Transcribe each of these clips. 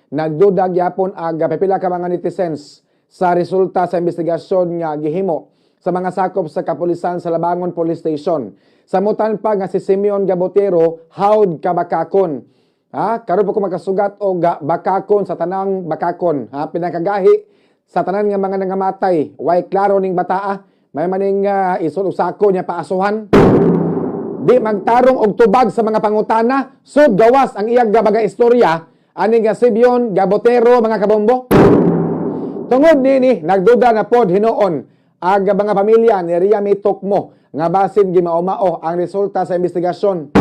Nagduda gyapon ang pipila ka mga netizens sa resulta sa investigasyon nga gihimo sa mga sakop sa kapulisan sa Labangon Police Station. Samutan pa nga si Simeon Gabotero hawd kabakakon. Ha? Karon pa ko makasugat og bakakon sa tanang bakakon, ha? Pinakagahi sa tanan nga mga nangamatay. Way klaro ning bataa. May maning isol og sako niya paasuhan. Di magtarong og tubag sa mga pangutana, sud gawas ang iyang mga istorya ani nga Simeon Gabotero, mga kabombo. Tungod nini, nagduda na pod hinuon ang mga pamilya ni Ria May Tocmo nga basin gimaomao ang resulta sa investigasyon.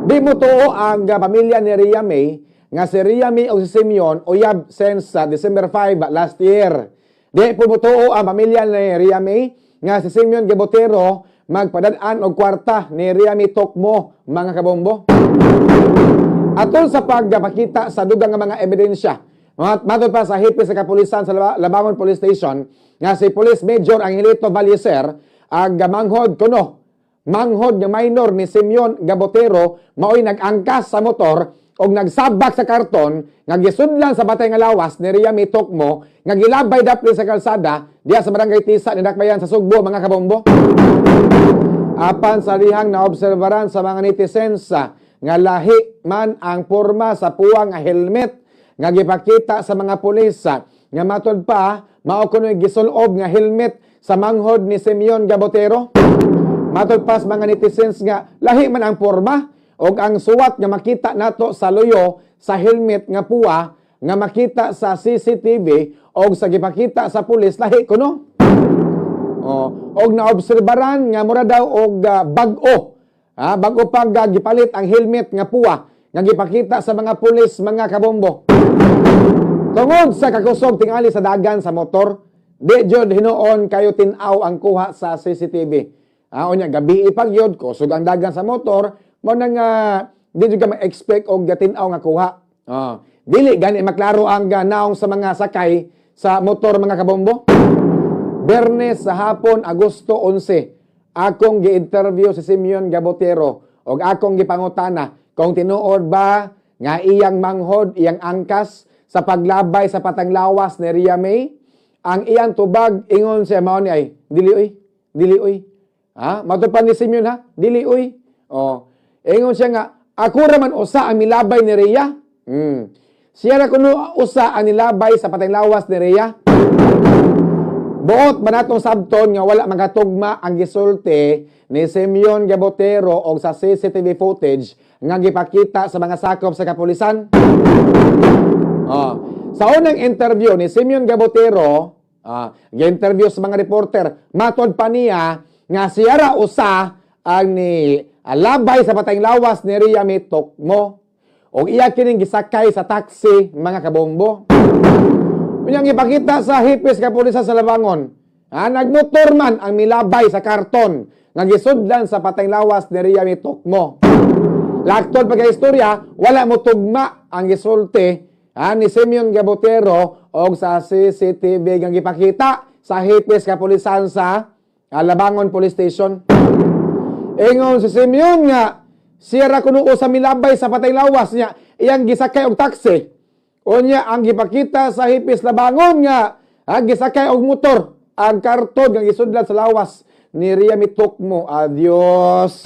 Di mo tuo ang pamilya ni Ria May nga si Ria May o si Simeon uyab since December 5 last year. Di po mo tuo ang pamilya ni Ria May nga si Simeon Gabotero magpadad-an og kwarta ni Ria May Tocmo, mga kabombo. Atol sa pagpakita sa dugang nga mga ebidensya, matod pa sa hepe sa kapulisan sa Labangon Police Station nga si Police Major Angelito Vallecer, ang manghod kuno, manghod nga minor ni Simeon Gabotero, maoy nag-angkas sa motor og nagsabak sa karton nga gisudlan sa batay nga lawas ni Ria May Tocmo nga gilabay daplin sa kalsada diha sa Barangay Tisa, Dinakbayan sa Sugbo, mga kabombo. Apan sa lihang naobserbaran sa mga netizens nga lahi man ang porma sa puwang nga helmet nga gipakita sa mga pulis nga matod pa mao kuno'y gisulob nga helmet sa manghod ni Simeon Gabotero. Matod pa sa mga netizens nga lahi man ang porma og ang suwat nga makita nato sa luyo sa helmet nga puwa nga makita sa CCTV og sa gipakita sa pulis, lahi kuno. Oh, og naobserbaran nga mura daw og bag-o. Ha, bag-o pa nga gipalit ang helmet nga puwa nga gipakita sa mga pulis, mga kabombo. Tungod sa kakusog tingali sa dagan sa motor, di jud hinuon kayo tin-aw ang kuha sa CCTV. Ah, unya gabi pag yod, kusog ang dagan sa motor, mo na nga di jud ka ma-expect og tin-aw nga kuha. Ah, dili gani maklaro ang naong sa mga sakay sa motor, mga kabombo. Bernes sa hapon, Agosto 11, akong gi-interview si Simeon Gabotero og akong gipangutana kung tinuod ba nga iyang manghod, iyang angkas sa paglabay sa patanglawas ni Ria May. Ang iyang tubag, ingon siya, mao ni ay, "Dili oy, dili oy." Ha? Matod pa ni Simeon ha, "Dili oy." Oh. Ingon siya nga, "Ako ra man usa ang milabay ni Ria." Siya ra kuno usa ang nilabay sa patanglawas ni Ria. Buot ba natong sabton nga wala makatugma ang gisulti ni Simeon Gabotero og sa CCTV footage nga gipakita sa mga sakop sa kapulisan? Oh. Sa unang interview ni Simeon Gabotero, gi-interview sa mga reporter, matod pa niya nga siya ra usa ang ni labay sa patayng lawas ni Ria May Tocmo. Og iya kining gisakay sa taxi, mga kabombo. Unyang ipakita sa hipis kapulisan sa Labangon, nagmotor man ang milabay sa karton nga gisudlan sa patayng lawas ni Ria May Tocmo. Laktod pagka istorya, wala mo tugma ang gisulti ni Simeon Gabotero og sa CCTV nga gipakita sa hipis kapulisan sa Labangon Police Station. Ingon si Simeon nga siya ra kuno sa milabay sa patay lawas niya, iyang gisakay og taxi. Unya ang gipakita sa hipis Labangon nga gisakay og motor ang karton nga gisudlan sa lawas ni Ria May Tocmo. Adios.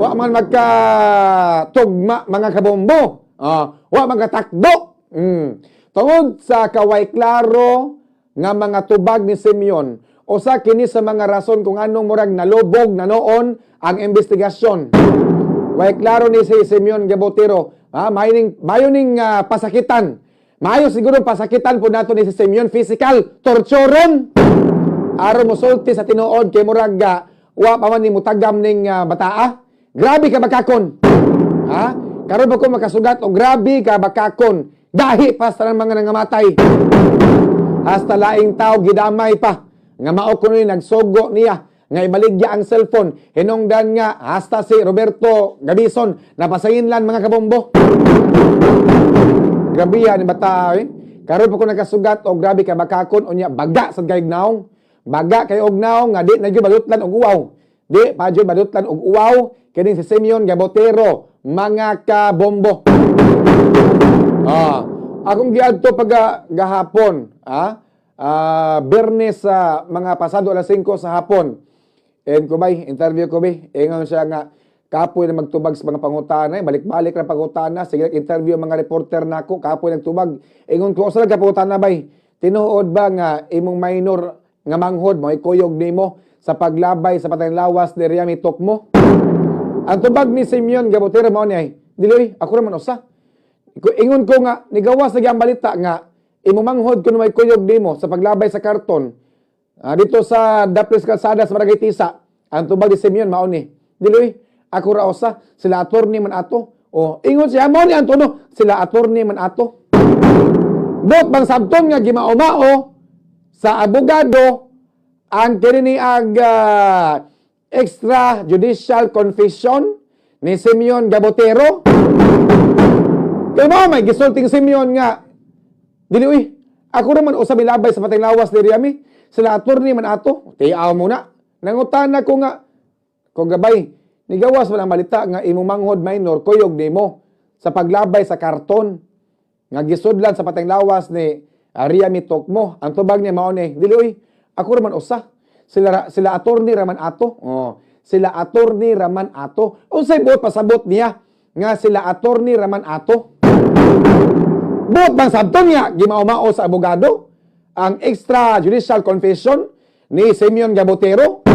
Wa man magka tugma, mga kabombo. Wa magkatakdo. Tungod sa kaway klaro nga mga tubag ni Simeon, usa kini sa mga rason kung anong murag nalubog na noon ang investigasyon. Way klaro ni si Simeon Gabotero, ha, mayo ning pasakitan. Maayo siguro pasakitan po nato ni si Simeon, physical torturon. Aron mosulti sa tinuod kay murag wa pa man ni mutagam ning bataa. Grabe ka bakakon. Ha? Karon ba ko makasugat og grabe ka bakakon. Gahi pa sa mga nangamatay. Hasta laing tao gidamay pa. Nga mao kuno ni nagsugo niya nga ibaligya ang cellphone. Hinungdan nga hasta si Roberto Gabison napasainlan, mga kabombo. Grabe yan ni bata eh. Karon pa ko nakasugat og grabe ka bakakon, unya baga sad kay naong. Baga kay og naong nga di na gyud badutlan og uwaw. Di pa gyud badutlan og uwaw kining si Simeon Gabotero, mga kabombo. Ah, Akong giadto pag gahapon, Biyernes sa mga pasado alas 5 sa hapon. And ko bay, interview ko bay, ingon siya nga kapoy na magtubag sa mga pangutana, eh, balik-balik na pangutana, sige, interview ang mga reporter nako, kapoy nagtubag. Ingon ko, usa lang ka pangutana, bay? Tinuod ba nga imong minor nga manghod mo kuyog nimo sa paglabay sa patayng lawas ni Riami Tocmo? Ang tubag ni Simeon Gabotero mao ni ay, "Dili oy, ako ra man usa." Ingon ko nga nigawas na ang balita nga imong manghod kuno may kuyog nimo sa paglabay sa karton dito sa Daplis Kalsada sa Barangay Tisa. Ang tubag ni Simeon mao ni, "Dili oy, ako ra usa, sila attorney man ato." Oh, ingon siya mao ni ang tono, "Sila attorney man ato." Buot bang sabton nga gimaomao sa abogado ang kini ni ag extrajudicial confession ni Simeon Gabotero? Kay mao may gisulting Simeon nga, "Dili uy, ako raman usa milabay sa patayng lawas ni Riami, sila attorney man ato." Tiaw mo na. Nangutana ko nga, ko gabay, nigawas man ang balita nga imong manghod minor kuyog nimo sa paglabay sa karton nga gisudlan sa patayng lawas ni Riami Tocmo. Ang tubag niya mao ni, "Dili uy, ako raman usa. Sila attorney raman ato." Oh, sila attorney raman ato. Unsay buot pasabot niya nga sila attorney raman ato? Buot bang sabton niya gimaomao sa abogado ang extrajudicial confession ni Simeon Gabotero?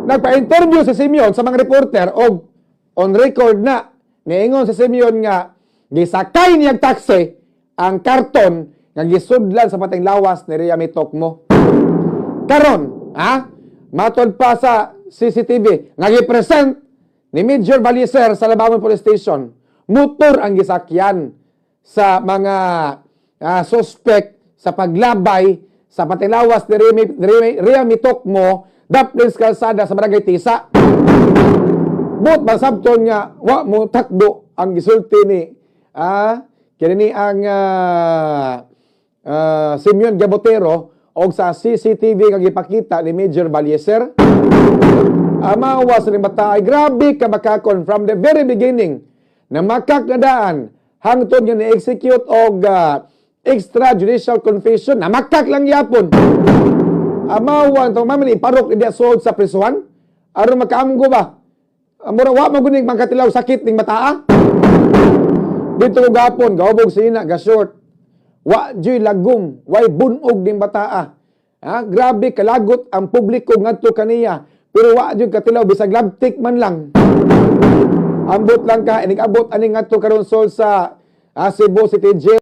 Nagpa-interview si Simeon sa mga reporter og on record na niingon si Simeon nga gisakay niyang taxi ang karton nga gisudlan sa patayng lawas ni Riami Tocmo. Karon, ha? Matod pa sa CCTV nga gi-present ni Major Valiser sa Labangon Police Station, motor ang gisakyan sa mga suspect sa paglabay sa patayng lawas ni Riami Tocmo, Daplins Kalsada sa Barangay Tisa. Buot bang sabton nga wa mo takbo ang gisulti ni kini ni ang Simeon Gabotero og sa CCTV nga gipakita ni Major Valieser? Amawa sa bata ay grabe ka makakon from the very beginning na makak na daan hangtod nga ni-execute og extrajudicial confession na makak lang yapon. Amawa to mama ni iparok ni sulod sa prisuhan aron makaamgo ba. Mura wa man guning makatilaw sakit ning bataa. Dito ko gapon gaubog sina ga short. Wa joy lagom, way bunog ning bataa. Ha, grabe kalagot ang publiko ngadto kaniya. Pero wa jud katilaw bisag labtik man lang. Ambot lang ka inig abot ani ngadto karon sol sa Cebu City Jail.